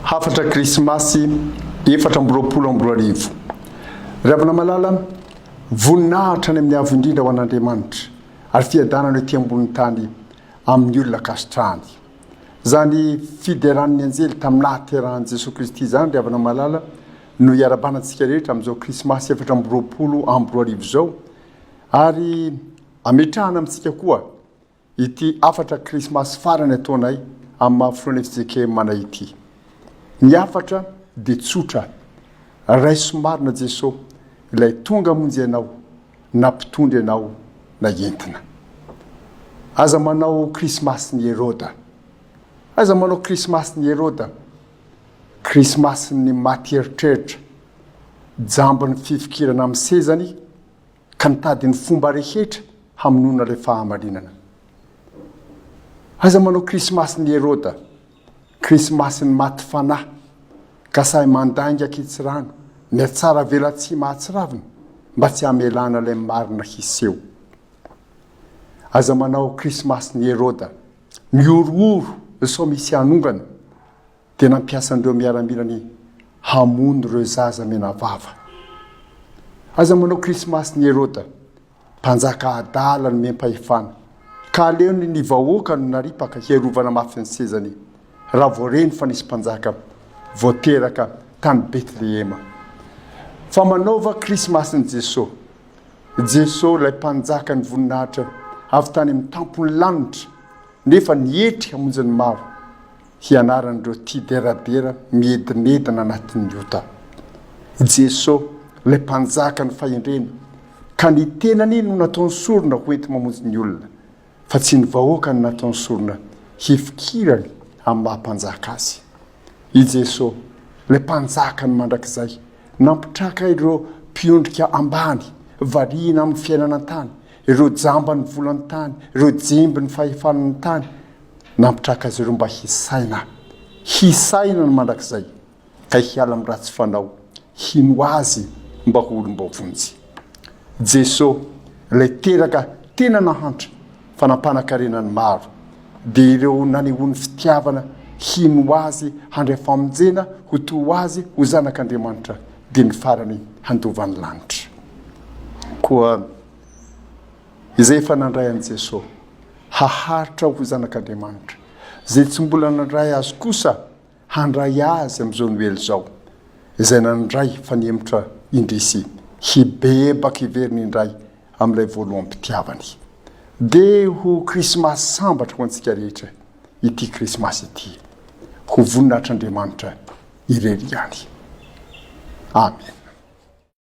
Hafatra Krismasy 2024. Ry havana malala, voninahitra any amin'ny Avo Indrindra ho an'Andriamanitra, ary fiadanana ety ambonin'ny tany amin'ny olona ankasitrahany. Izany fideran'ny anjely tamin'ny nahaterahan'i Jesoa Kristy izany, ry havana malala, no iarabana antsika rehetra amin'izao Krismasy 2024 izao, ary ametrahana amintsika koa ity hafatra Krismasy farany ataonay amin'ny maha filohan'ny fjkm anay ity. Ny hafatra dia tsotra, raiso marina Jesoa ilay tonga hamonjy anao na mpitondra ianao na entina. Aza manao Krismasin'i Heroda. Aza manao Krismasin'i Heroda. Krismasin'ny maty eritreritra, jamban'ny fifikirana amin'ny sezany, ka nitady ny fomba rehetra hamonoana ilay fahamarinana. Aza manao Krismasin'i Heroda, Krismasin'ny maty fanahy, ka sahy mandainga ankitsirano, mihatsara velatsihy mahatsiravina, mba tsy hamelana ilay marina hiseho. Aza manao Krismasin'i Heroda, mihorohoro sao misy hanongana, dia nampiasa an'ireo miaramilany hamono ireo zaza menavava. Aza manao Krismasy ny Heroda, mpanjaka adala nomem-pahefana, ka aleony ny vahoaka no naripaka hiarovana mafy ny sezany, raha vao reny fa nisy mpanjaka vao teraka tany Betlehema. Fa manaova Krismasin'i Jesoa. Jesoa ilay mpanjakan'ny voninahitra avy tany amin'ny tampon'ny lanitra, nefa nietry hamonjy ny maro. hianaran'ireo tia deradera miedinedina anatin'ny ota. I Jeso, ilay Mpanjakan'ny fahendrena, ka ny tenany no nataony sorona ho enti-mamonjy ny olona, fa tsy ny vahoaka no nataony sorona hifikirany amin'ny maha Mpanjaka azy. I Jeso, ilay Mpanjakan'ny mandrakizay, nampitraka ireo mpiondrika ambany, variana amin'ny fiainana an-tany, ireo jamban'ny volan-tany, ireo jembin'ny fahefan'ny tany, Nampitraka azy ireo mba hisaina, hisaina ny mandrakizay, ka hiala amin'ny ratsy fanao, hino Azy mba ho olom-boavonjy. Jeso, ilay teraka tena nahantra fa nampanan-karena ny maro, dia ireo nanehoany fitiavana hino Azy handray famonjena ho toa Azy ho zanak'Andriamanitra, dia ny farany handova ny lanitra. Koa. Izay efa nandray an'i Jesoa, haharitra ho zanak'Andriamanitra. Izay tsy mbola nandray Azy kosa, handray Azy amin'izao Noely izao. Izay nandray fa nihemotra indrisy, hibebaka hiverina indray amin'ilay voaloham-pitiavany. Dia ho Krismasy sambatra ho antsika rehetra ity Krismasy ity. Ho voninahitr'Andriamanitra irery ihany. Amen.